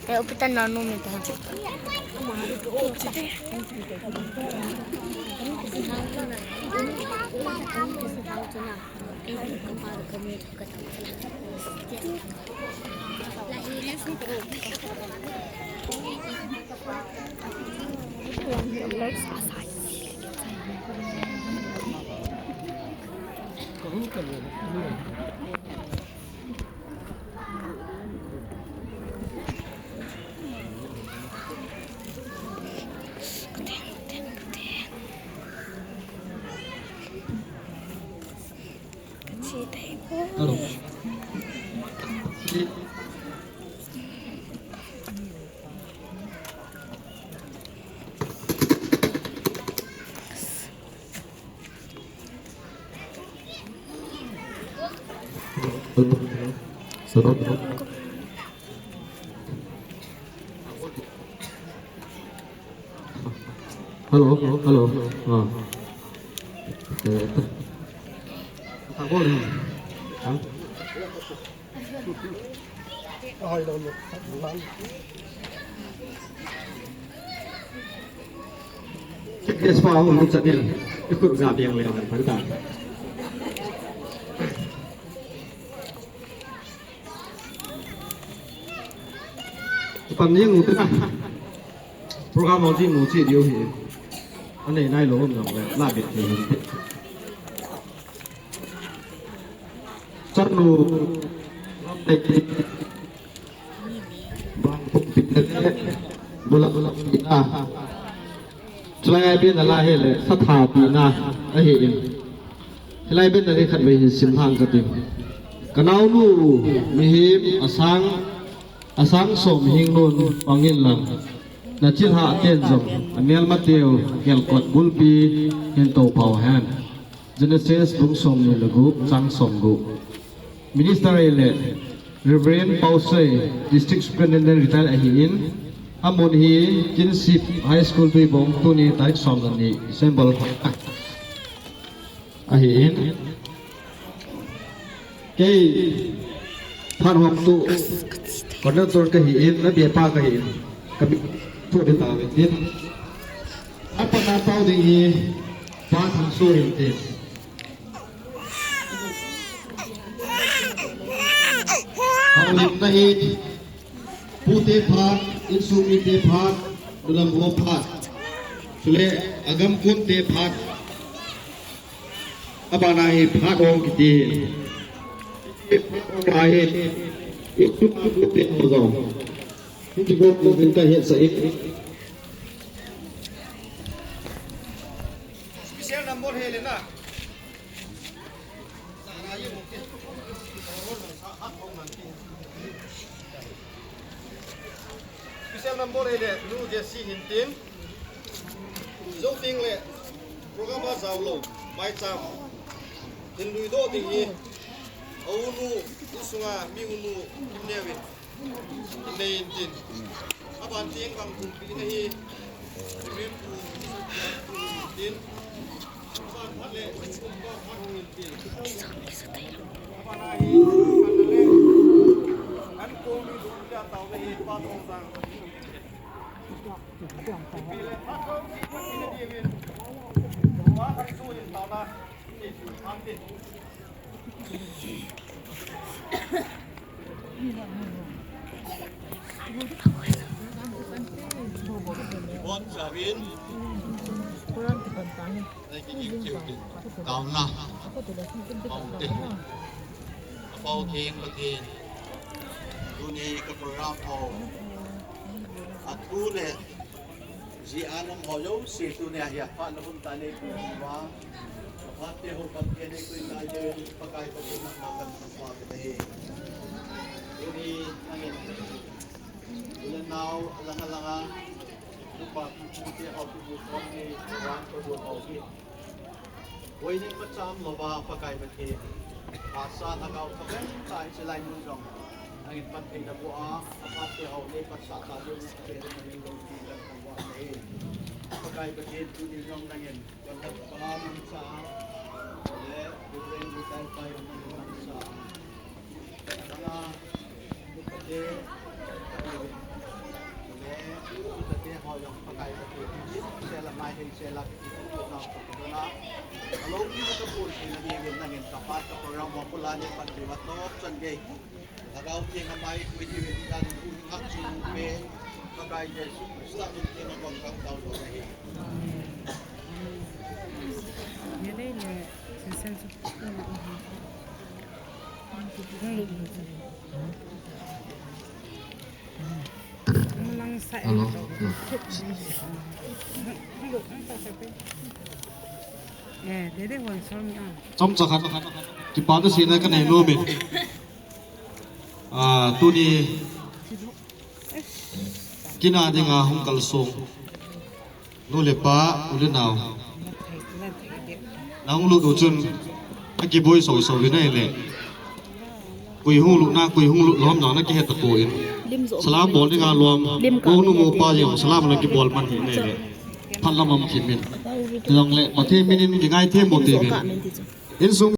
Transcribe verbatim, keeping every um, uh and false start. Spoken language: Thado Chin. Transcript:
Eh, upita nanu mita. Hello. Hello, hello. Ah. Eh, tak boleh. Ha? Yes, pa, hung chat in. Ikut ga biang le kan panta. Pan jing u te na. Program hung jing u chi diu hi. Anei nai lou hom jong le la bet thei hin. Chanu. Bang pumpi te. Bula bula pumpi na. Chulai ai ben a la hi le, satha tina ahi in. Hilai ben a le khat vei hin sim hang ka tin. Ka naonu mihem asang, asang som hing nun pang in lang. Na chilhah ten jong, a melma teu, gelkot bulpi, hin to pau hen. Genesis bung som ni le gup, chang som gup. Minister ahile Reverend Pausei, District Superintendent Retired ahin, amun hi Kinsip High School Tuibong, tuni tarik som le ni December ahin. Kei phat hom tu contractor kahin, na bepa kahin, ka mi thu be ta ve tin. Apa na pau ding hi, pa thang so hin tin. Haulimna hi, pute phat, insung mite phat, nulam ho phat. Chule, agam kunte phat. Abana hi phat ong kiti. Phat ong ahi. Insung mite ho jong. Hiti go ko bin ka het sa ik. Special number he le na. Special number ahile, Nu Jesse hin tin. Jou teng le, program a jao lou, maicham. Hin lui doh ding hi, a u nu, insunga mi u nu, hin neo in. Nei in tin. Aban teng bang pumpi na hi. Reverend pu in tin. Aban phat le pu in tin. Aban a hi kan le. Kan ko mi du le tao le hi pa tong sang. Pi le phat ko ki phat ki na di win. Pa kan su in tao na. Ni su an tin. Bon Sabin. Taona. Paute. Apau King Pathen. Tuni ka program ho. Athu le. Ji anam ho jouse tuni a hi aphat na hun ta nei pui uva. Aphat te ho Pathen nei pui ta jeh in Pakai Pathen na ma kan thangvah kit ahi. Tuni nangin u le nao alang alang a nupa pu te ho tu bu kon ni wan ko bu ho hi. Voi nei macham louva Pakai Pathen. Phat sa lhagao thapen tah hiche lai mun jong nangin phatthei naboh a, aphat te ho nei phatsah ta diu na Pathen in nangin lungset in kan thangvah ahi. Pakai Pathen tuni jong nangin kan pa mangcha a, le Reverend Retired pa jong nangin mangcha a. Nanga, Pathen, Sela kiti ko na ko na. Alo ki ka ko ki na ni na ngen ka pa ka program wa ko la ni pa ki wa to chan ge. Lagao ki na mai ko ni ni na ni ku ni ngak chu pe. Ka kai Jesu Krista ni ki na ko ka ta lo ni. Ye le le sen sen su. Hello. Chomcha khat kipa thu seina kanei nom e. Ah, tuni kin a dinga hung kalsong nu le pa, u le nao, nahung lut u chun akiboi soso hi nai le. Koi hung lut na, koi hung lut lom na, na kihet tapon. Salam bol dinga lom. Ko nu mo pa jeng salam na kibol man hi nai le. Phat lam am kimin. Long le, Pathen minin kingai them mo te min. Insung